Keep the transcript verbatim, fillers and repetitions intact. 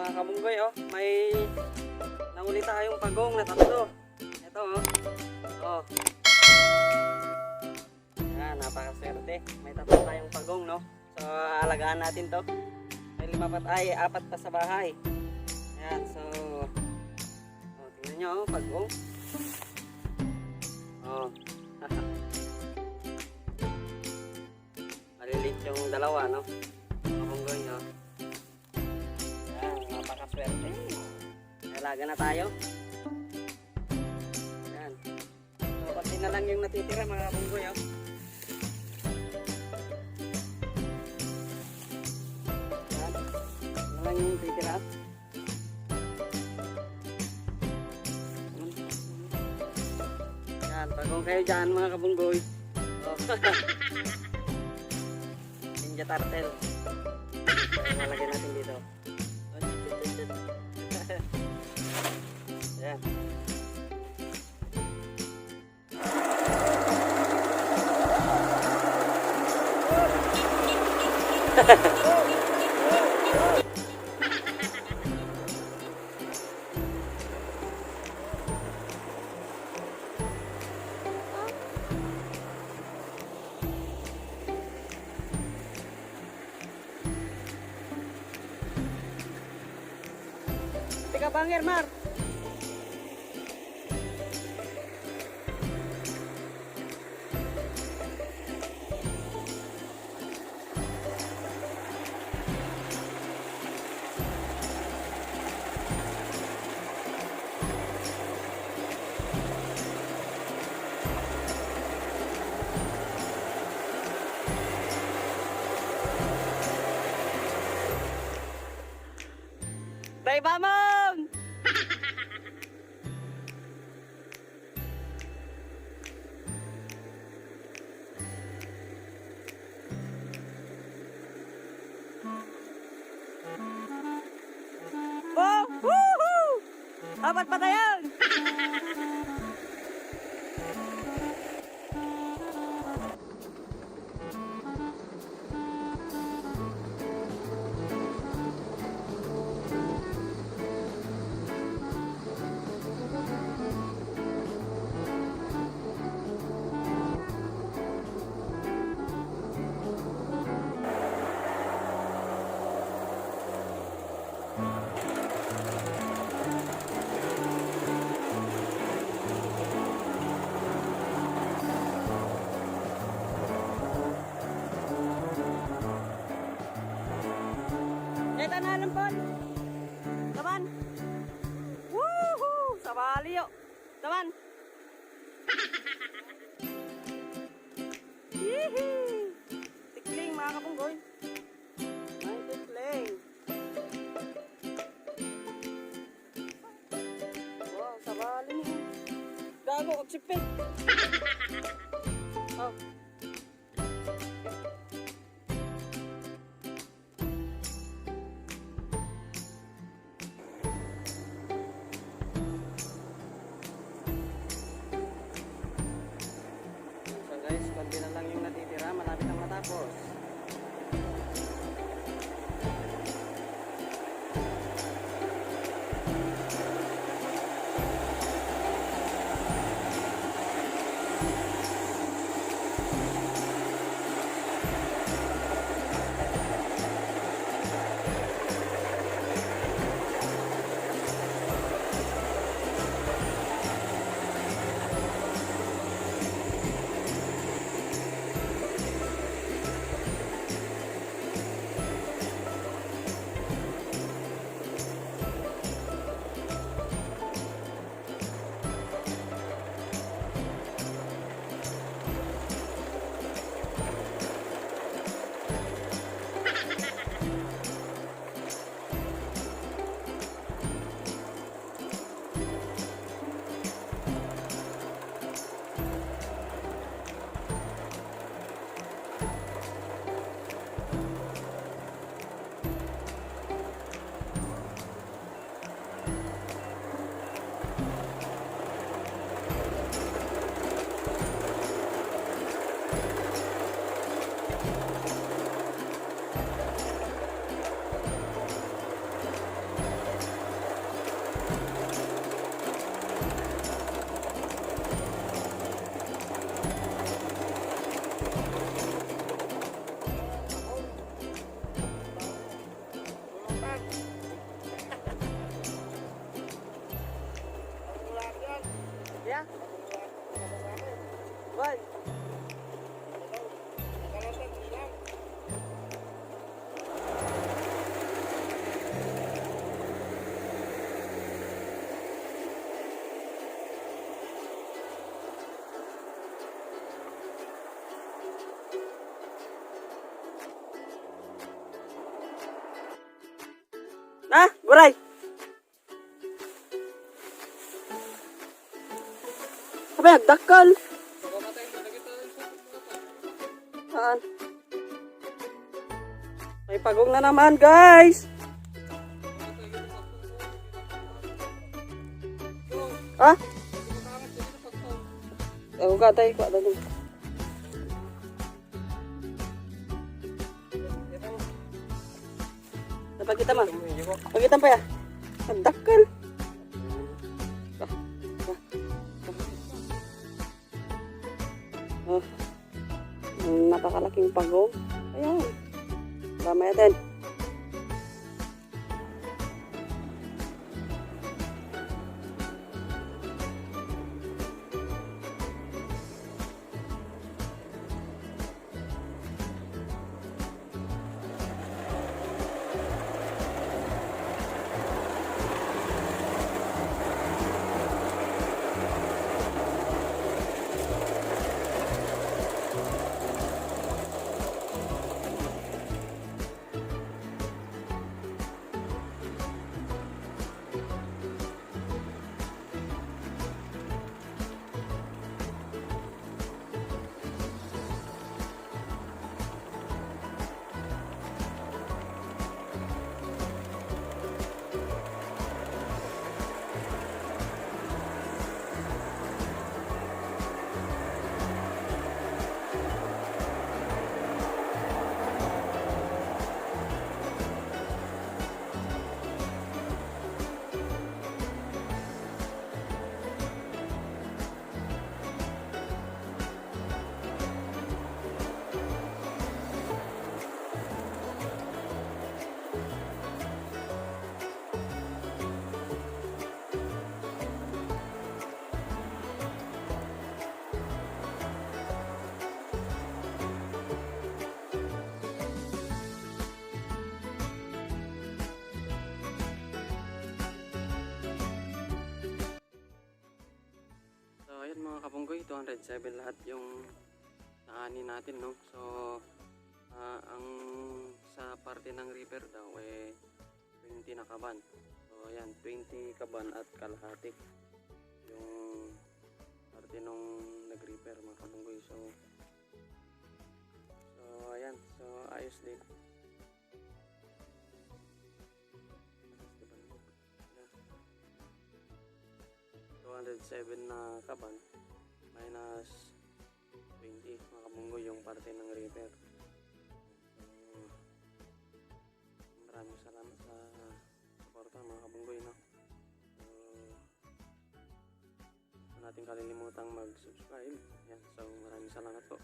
Mga kabunggoy, oh, may nahuli tayong pagong na tatlo. Ito, oh. Oh. Yan, napakaswerte. May tatlo tayong pagong, no? So, alagaan natin to. May lima pa, ay, apat pa sa bahay. Yan, so, oh, tingnan nyo, oh, pagong. Oh. Malilit yung dalawa, no? Mga kabunggoy, no? Yan, napakaswerte. Alaga na tayo. Yan. So, konti na lang yung natitira, mga kabunggoy, oh. Yan. Yan lang yung natitira. Yan, pagong kayo dyan, mga kabunggoy. Oh. Ninja Turtle. So, lalagyan natin dito. Yan. Tika banger, Mar. Bay Bamong! Oh! Woohoo! Apat pa tayo! Deta na, Lampon. Taman. Woohoo! Sabali, yo. Taman. Hihi! Tikling, mga kabunggoy. May tikling. Wow, sabali ni. Gago, agsipit. Oh. So guys, konti na lang yung natitira, malapit ang matapos. Waray! Abay, nagdakkel. Saan? May pagong na naman, guys. Ha? Ako ka tayo, kuha tayo. Napakita mo. Pakita pa ya. Nagdakkel. Oh, napakalaking pagong. Ayan. Gamay natin. So, ayun, mga kabunggoy, two hundred seven lahat yung naani natin, no? So, ah, ang sa parte ng reaper daw, eh, twenty na kaban. So, ayan, twenty kaban at kalahati yung parte nung nag-reaper, mga kabunggoy. So, so, ayan. So, ayos din. Ayos, diba? Ayan. Two hundred seven na kaban, minus twenty, mga kabunggoy, yung parte ng reaper. So, maraming salamat sa suporta, mga kabunggoy, no? So, huwag natin kalilimutang mag-subscribe. Yan. So, maraming salamat po.